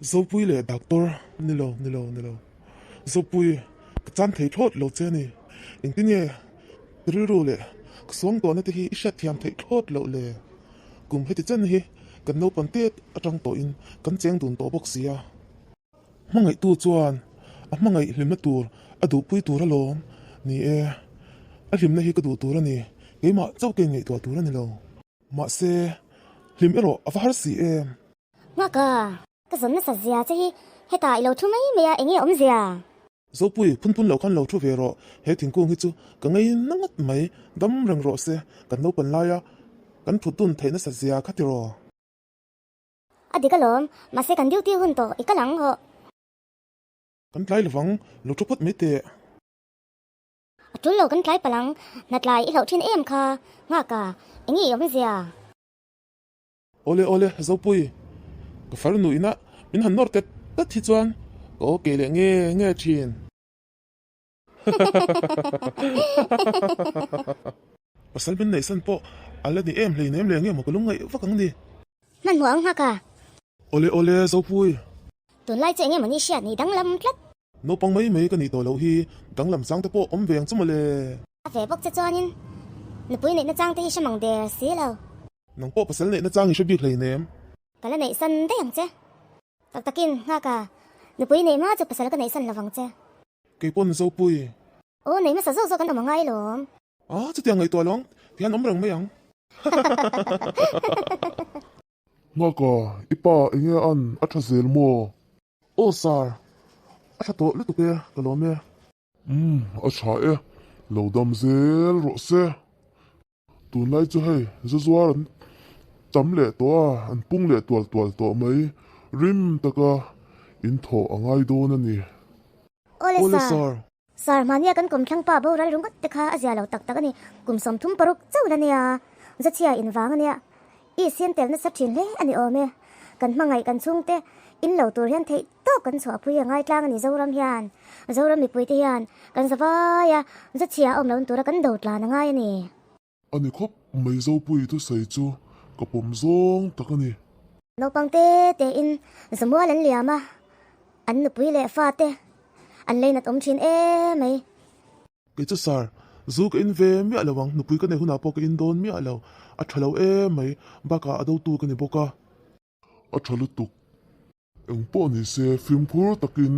Zopui leh Doctor, Ni lo, ni lo, ni lo. Zopui, ka chan thei thlawt lo che a ni. Engtin nge ka rilru leh ka suang tawhna te hi i hriatthiam theih thlawt loh le? Kum heti chen hi kan naupang tet atang tawhin kan cheng dun tawh bawk si a. Hmangaihtu chuan a hmangaih hlimna tur a duhpui tur alawm. Ni e, a hlimna hi ka duh tur a ni. Keimah chauh ka inngaihtuah tur a ni lo. Mahse, hlim erawh a va har si em? Nghaka, ka zawn nasa zia che hi hetah i lo thu mai mai a, enge awmzia? Zopui, phun phun lo khan lo thu ve rawh. He thingkung hi chu ka ngei na ngawt mai, dam reng rawh se, kan naupan laia kan thut dun theih nasa zia kha tiraw? A dik alawm, mahse kan duty hun tawh i kal ang hawh. Kan tlai lovang, lo thu phawt mai teh. A tul lo kan tlai palh ang, hna tlai i hlauh thin em kha, nghaka, enge i awmzia? Awle awle, Zopui, ka farnu ina min han nawr tet tet hi chuan ka aw ke leh nge nge thin. Pasal min neihsan pawh a la ni em hleinem leh nge maw ka lungngaih vak ang ni. Hmanhmawh ang nghak a. Awle awle Zopui. Tunlai chu enge mawni hriat ni danglam tlat. Naupang mai mai ka nih tawh loh hi danglam chang te pawh awm ve ang chu mawle. A ve bawk che chuanin nupui neihna chang te hi hre mang der si lo. Nang pawh pasal neihna chang i hre bik hleinem. Ka la neihsan daih ang che. Tak takin, nghak a, nupui neih hma chu pasal ka neihsan lovang che. Kei pawn Zopui. Aw, nei hmasa zawk zawk an awm a ngai lawm. A, chutiang ngaihtuah lo ang, tihian awm reng mai ang. Nghak a, i pa enge an a tha zel maw? Aw sir, a tha tawh lutuk e, ka lawm e. Umm, a tha e, lo dam zel rawh se. Tunlai chu hei Zazuar an tam leh tawh a, an pung leh tual tual tawh mai. Rim taka in thawh a ngai dawn a ni. Awle sir. Sir, hmania kan kawmthlang pa boral ringawt te kha a zia lo tak tak a ni. Kum 36 chauh la nia, Zachhia in vang a nia. I siam tel nasa thin hle a ni awm e. Kan hmangaih kan chhungte in lo tur hian theih tawk kan chhuahpui a ngaitlang a ni Zoram hian. Zoram mipuite hian kan zavai a, Zachhia a awm loh tura kan do tlan a ngai a ni. A ni khawp mai Zopui thusawi chu ka pawm zawng tak a ni. Naupang te tein Zamual an liam a, an nupui leh fate an leinat awm thin em mai. Kei chu sir, zu ka in ve miah lo ang, nupui ka nei hunah pawh ka in dawn miah lo, a tha lo em mai, bakah a dotu ka ni bawk a. A tha lutuk, eng pawh ni se fimkhur takin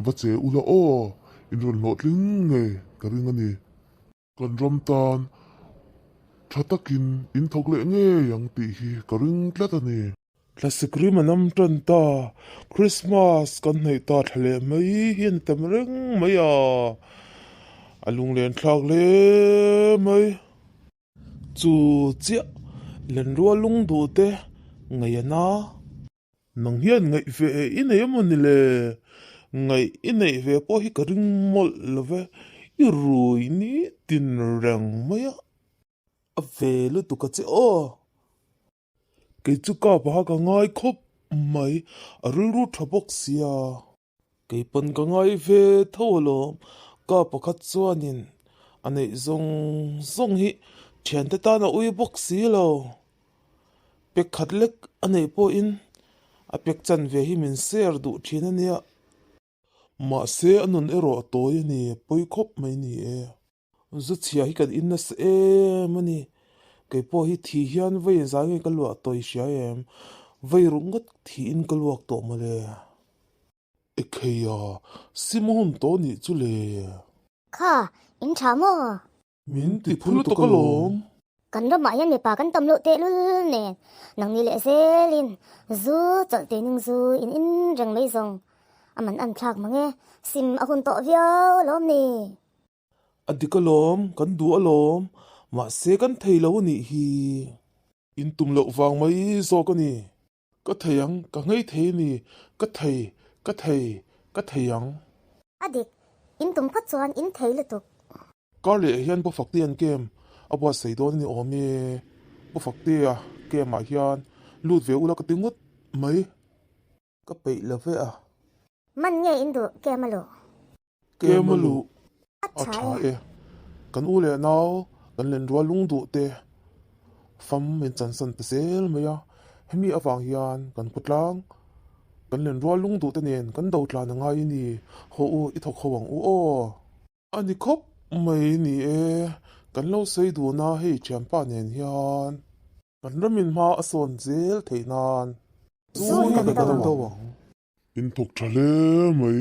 va che ula aw, in rawn hlawhtling ngei ka ring a ni. Kan ram tan tha takin in thawk leh ngei ang tih hi ka ring tlat a ni. Thlasik rim a nam tan ta, Christmas kan hnaih ta thla leh mai hi a ni tam reng mai a, a lunglen thlak hle mai. Chu chiah lenrual lungduh te ngaih a na. Nang hian ngaih ve i nei emaw ni le? Ngaih i neih ve pawh hi ka ring mawlh lo ve, i rui ni tin reng mai a. A ve lutuk a che aw. Kei chu kap a ka ngai khawp mai, a rilru tha bawk sia. Kei pawn ka ngai ve tho alawm, ka pakhat chuanin a neih zawng zawng hi thiante tan a ui bawk si lo. Pek khat lek a neih pawhin a pek chan ve hi min share duh thin a nia. Mahse a nun erawh a tawi a ni, pawi khawp mai ni e. Zu chhia hi kan in nasa em a ni. Kei pawh hi thi hian vei zai nge ka luah tawh i hria em? Vei ruk ngawt thiin ka luak tawh mawle. Ekheia, sim hun tawh nih chu le. Kha, in tha maw? Min ti phul tawk alawm. Kan ramah hian mipa kan tam loh tehlul nen, nangni leh zelin zu chawlh tui ning zu in in reng mai zawng a man an thlak mang e, sim a hun tawh viau alawm ni. A dik alawm, kan duh alawm, mahse kan thei lo a nih hi. In tum loh vang mai zawk a ni. Ka thei ang, ka nghei thei a ni, ka thei, ka thei, ka thei ang. A dik, in tum phawt chuan in thei lutuk. Kar leh hian Bawfakte an kem a buatsaih dawn a ni awm e. Bawfaktea kem ah hian lut ve ula ka ti ngawt mai. Ka peih lo ve a. Man nge in duh kem a luh? Kem a luh a tha e. Kan u leh nau kan lenrual lung duh te fam min chansan ta zel mai a. Hemi avang hian kan khawtlang. Kan lenrual lungduh te nen kan do tlan a ngai a ni. Haw u, i thawk ho ang u aw. A ni khawp mai ni e, kan lo sawi dun a hei thianpa nen hian. Kan ramin hma a sawn zel theih nan Zun kan do do ang. In thawk tha hle mai,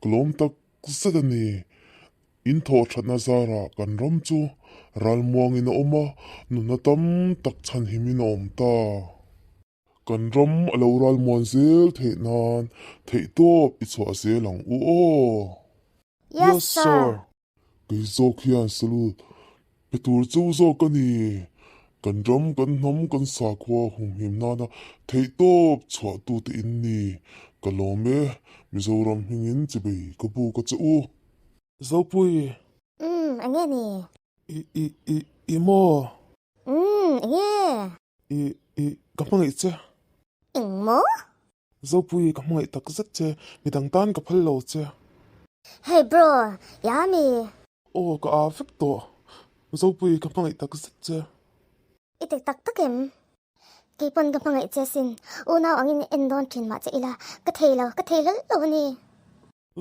ka lawm tak zet a ni. In thawh thatna zarah kan ram chu ralmuangin a awm a, nunna tam tak chhanhimin a awm ta. Kan ram a lo ralmuan zel theih nan theihtawp i chhuah zel ang u aw. Yes sir. Kei zawk hian salute pe tur chu zawk a ni. Kan ram, kan hnam, kan sakhua humhim nana theihtawp chhuah tute in ni. Ka lawm e, Mizoram hmingin chibei ka buk a che u. Zopui. Umm, enge ni? I, i, i, i maw? Umm, enge? I, i, ka hmangaih che. Eng maw? Zopui, ka hmangaih tak zet che, midang tan ka phal lo che. Hey bro, Yami. Aw, ka aa vek tawh. Zopui, ka hmangaih tak zet che. I tek tak tak em? Keipawn ka hmangaih che sin, unau angin en dawn thin mah che ila, ka thei lo, ka thei hlawlh lo a ni.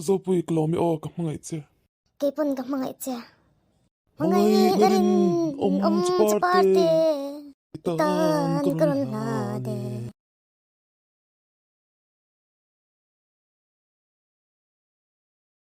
Zopui, ka lawm i aw, ka hmangaih che. Keipawn ka hmangaih che. Hmangaih na rin awm chu parte, i tan ka rawn hla te.